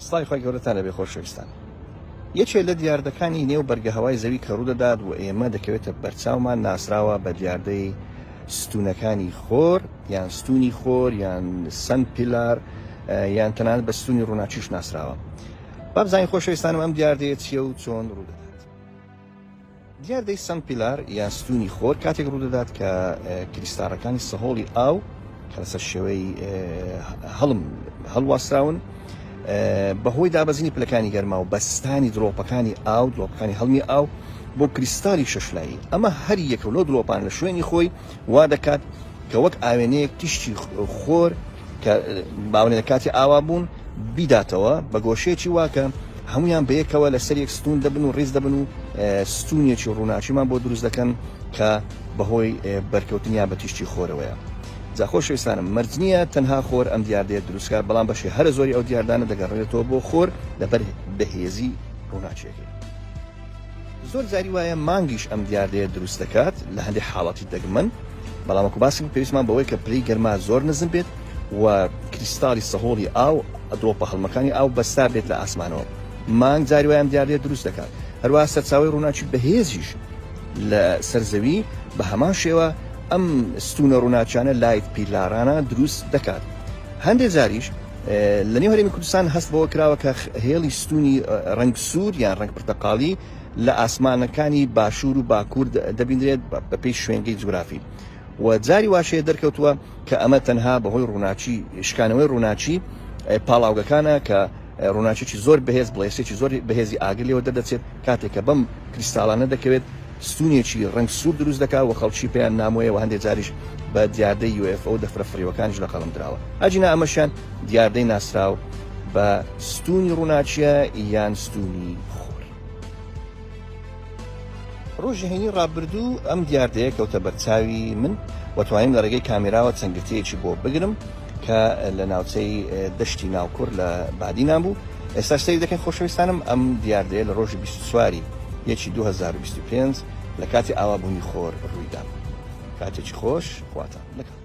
سڵاوی خوای گەورەتان لێبێ خۆشەویستان. یەکێ لە دیاردەکانی نێو بەرگەهەوای زەوی کە ڕوودەدات و ئێمە دەکەوێتە بەرچاومان ناسراوە بە دیاردەی ستوونەکانی خۆر یان ستوونی خۆر یان sun pillar یان تەنانەت بە ستوونی ڕووناکیش ناسراوە. با بزانین خۆشەویستانم ئەم دیاردەیە چییە و چۆن ڕوودەدات. دیاردەی sun pillar یان ستوونی خۆر کاتێک ڕوودەدات کە کریستاڕەکانی سەهۆڵی ئاو کە لەسەر شێوەی هەڵم هەڵواسراون بەهۆی دابەزینی پلەکانی گەرما و بەستانی دڵۆپەکانی ئاو دڵۆپەکانی هەڵمی ئاو بۆ کریستالی شەشلایی ئەمە هەر یەکە لەو دڵۆپان لە شوێنی خۆی وا دەکات کە وەک ئاوێنەیەک تیشکی خۆر کە باونێ لە کاتی ئاوا بوون بیداتەوە بە گۆشەیەکی وا کە هەمویان بەیەکەوە لەسەر یەک ستون دەبن و ڕیز دەبن و ستونێکی ڕووناکیمان بۆ دروست دەکەن کە بەهۆی بەرکەوتنیان بە تیشکی خۆرەوەیە. جا خۆشەویستانم مەرج نییە تەنها خۆر ئەم دیاردەیە دروستکات بەڵام بەشی هەرە زۆری ئەو دیاردانە دەگەڕێتەوە بۆ خۆر لەبەر بەهێزی ڕووناکیەکەی. زۆر جاری وایە مانگیش ئەم دیاردەیە دروست دەکات لە هەندێک حاڵەتی دەگمەن، بەڵام وەکو باسم پێویستمان بەوەی کە پلەی گەرما زۆر نزم بێت و کریستاڵی سەهۆڵی ئاو دڵۆپە هەڵمەکانی ئاو بەستا بێت لە ئاسمانەوە مانگ جاری وایە ئەم دیاردەیە دروست دەکات هەروەها سەرچاوەی ڕووناکی بەهێزیش لە سەر زەوی بە هەمان شێوە ئەم ستونە ڕووناکیانە light pillar انە دروست دەکات هەندێک جاریش لە نێو هەرێمی کوردستان هەست بەوە کراوە کە هێڵی ستونی ڕەنگ سوور یان ڕەنگ پرتەقاڵی لە ئاسمانەکانی باشوور و باکوور دەبینرێت بەپێی شوێنگەی جوگرافی و جاری واشەیە دەرکەوتووە کە ئەمە تەنها بەهۆی ڕووناکی شکانەوەی ڕووناکی پاڵاوگەکانە کە ڕووناکیی زۆر بەهێز بڵێسێکی زۆر بەهێزی ئاگر لێوە دەردەچێت کاتێک کە بەم کریستاڵانە دەکەوێت ستونێکی ڕەنگ سوور دروست دەکات و خەڵکی پێیان نامۆیە و هەندێک جاریش بە دیاردەی UFO دەفرە فڕیوەکانیش لە قەڵەم دراوە. ئەگینا ئەمەشیان دیاردەی ناسراو بە ستونی ڕووناکییە یان ستونی خۆر. ڕۆژی هەینی ڕابردوو ئەم دیاردەیە کەوتە بەرچاوی من و توانیم لە ڕێگەی کامێراوە چەند گرتەیەکی بۆ بگرم کە لە ناوچەی دەشتی ناوکوڕ لە بادینان بوو. ئێستاش سەیری دەکەین خۆشەویستانم ئەم دیاردەیە لە ڕۆژی 24 ی یەکی 2025 لە کاتی ئاوابوونی خۆر ڕوویدا. کاتێکی خۆش خواتان لەگەڵ.